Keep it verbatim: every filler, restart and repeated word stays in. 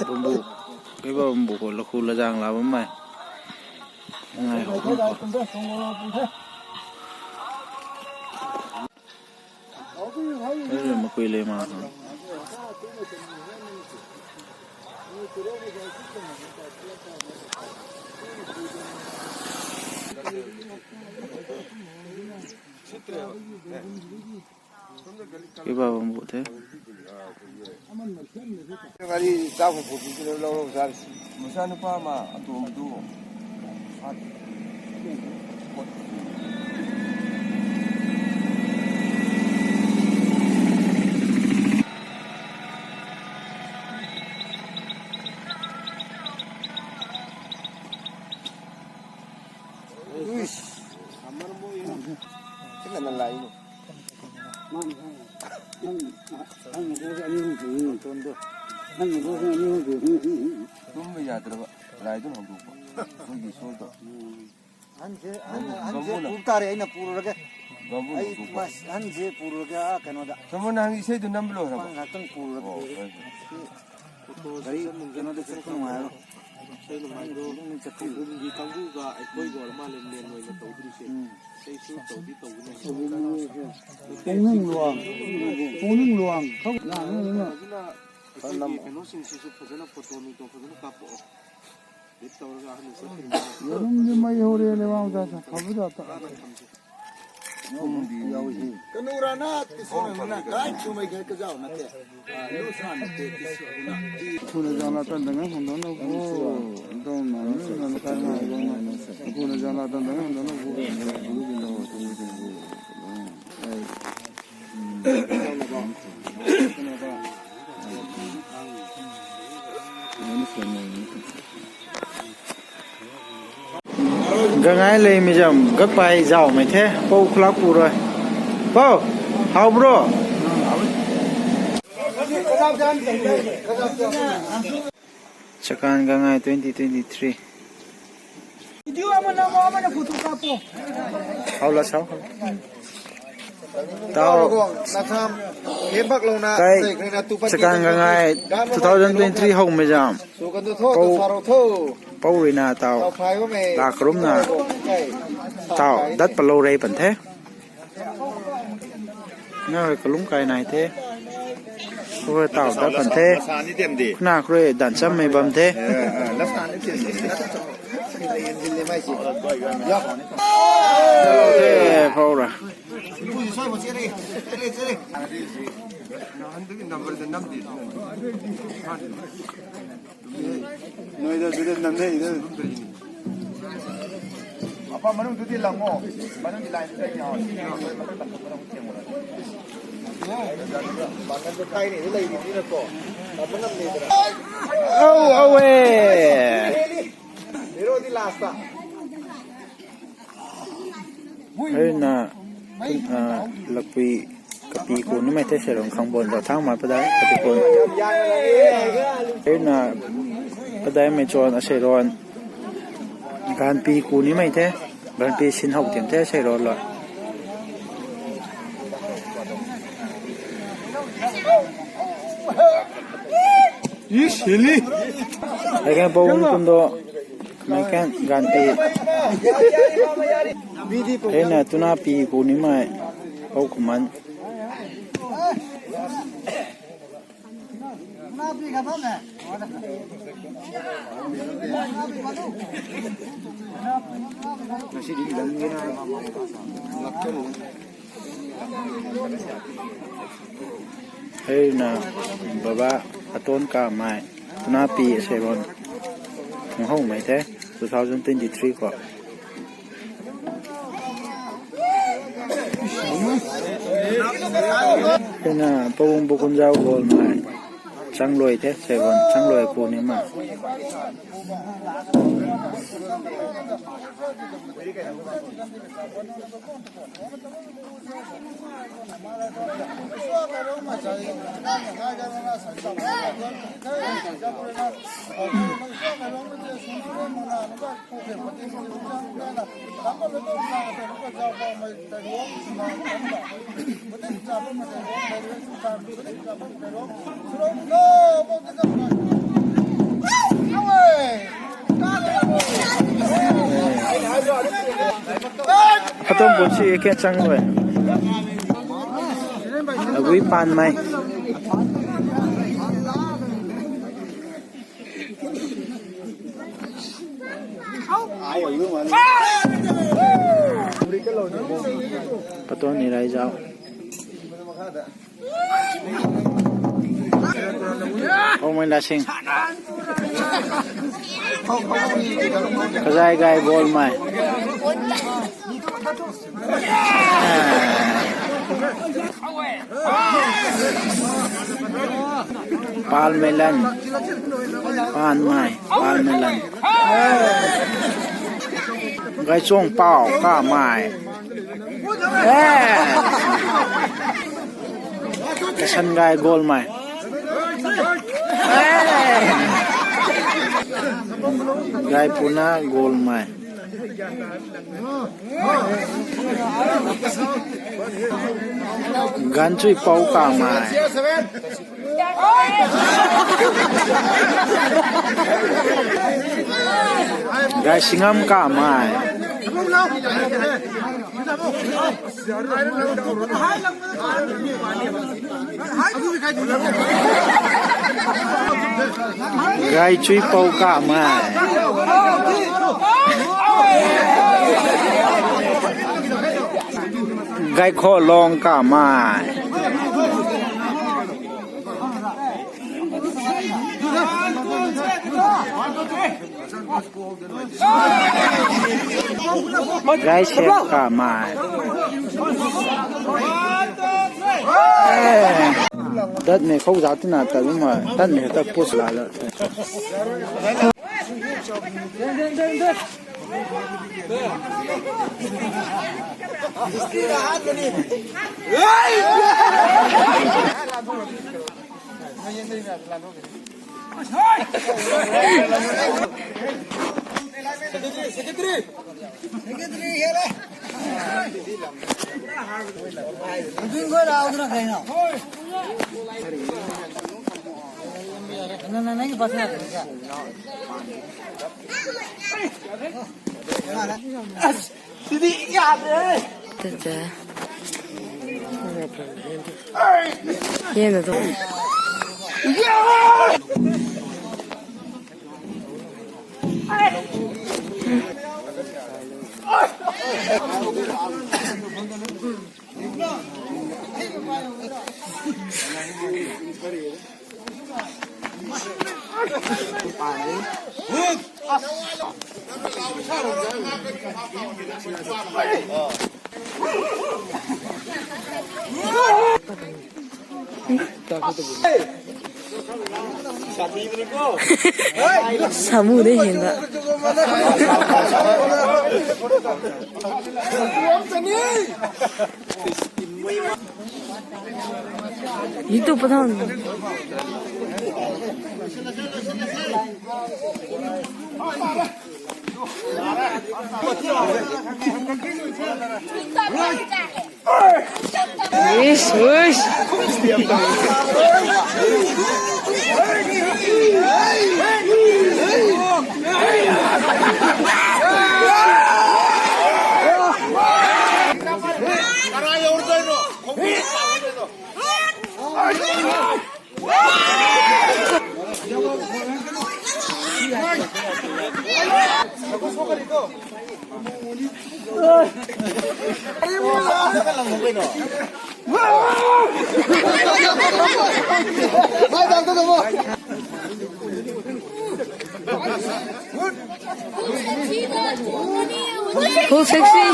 Bumbu, kei ba bumbu khou lakhu lajang la bam mei. Ngai ho bam khou. Ei, makui le ma. Kei ba bam bu the. Gari chau khou phu pi lou lou sar. Masa nupa ma atum tu. Uish. Kena na lai mo. Tum mei ya tara ba. Lai tu hong tu. Koi ki sol tu. Hanse, hanse pur tare, aina pur rage. Ai mas hanse pur rage, a kano da. Someone hang isei tu nam lo ra ba. Hang tang pur rage. Gari kano da chak tung ai lo. Sei numai do. Sei numai do. Di kanggu ga ai koi go ma len len noi na tau dri se. Sei su tau di tau na. Pungning luang. Pungning luang. Khou na na na. Kano sing si su phajana photo ni to phajana kapo. Yarum ni mai ho re le wang ta sa khabu da ta. Kanu rana tisona na kai chumai kai kazau na te. Lu sa na te tisona. Kuna jana tan dang hon dang na ko. Dang na na na kai na ko na. Kuna jana tan dang hon dang na ko. Gangai le mijam gakpai zau mei the, pou khulak pu rui. Pou, how bro? Chakan Gangai twenty twenty-three. Video ama na mo ama na photo kapo. Hau la sau. Tau. Kai Chakan Gangai two thousand twenty-three hou mei zam. Pou, pou rui na tau. La karum na. Tau dat palou rei pan the. Na kalum kai nai the. Khou tau dat pan the. Khuna khrui dan cham mei bam the. Eh, phou ra. Noi da, sui da, nam de, da. Apa manung tu di lang mo. Manung di line tu di lang. Manung tu kai ni, tu lai di, di na ko. Apa nam ni, da. Oh, oh, eh. Hero di last ta. Hei na, ah, lakpui kapi ku nimei the, Seiron Khangbon zau thang ma padai kapi ku. Hei na, padai mei chuan, a Seiron. Ganpi ku nimei the, ganpi sin hou tim the, Seiron la. Ih, hili. Hei kan pou kum do. Mei kan ganpi. Hei na tuna pi ku nimei. Pou kuman. Hei na baba aton kamei, tuna pi Seiron phung hou mei the, two thousand twenty-three khou. Hei na pabung bu kun zau gol mei. Changloi the, Seiron, Changloi ku nimei. Katuang bun si ke chang rui. Lagui panmei. Patuang ni rai zau. Hongmei Lasing. Kazai Gai Golmei. Palmei Lan. Palmei. Palmei Lan. Gaichuang Pau Kamei. Eh. Kasan Gai Golmei. Eh. Gai Puna Golmei. Ganchui Pau Kamei. Gai Singam Kamei. Gai Chui Pau Kamei. Gai Kho Long Kamei. Gai Siam Kamei. Datmei khou zat tina ta lum hei. Datmei ta push la la. Tete. Ye na tu. Samu de hinda. Itu pathan. Uish, uish. So sexy.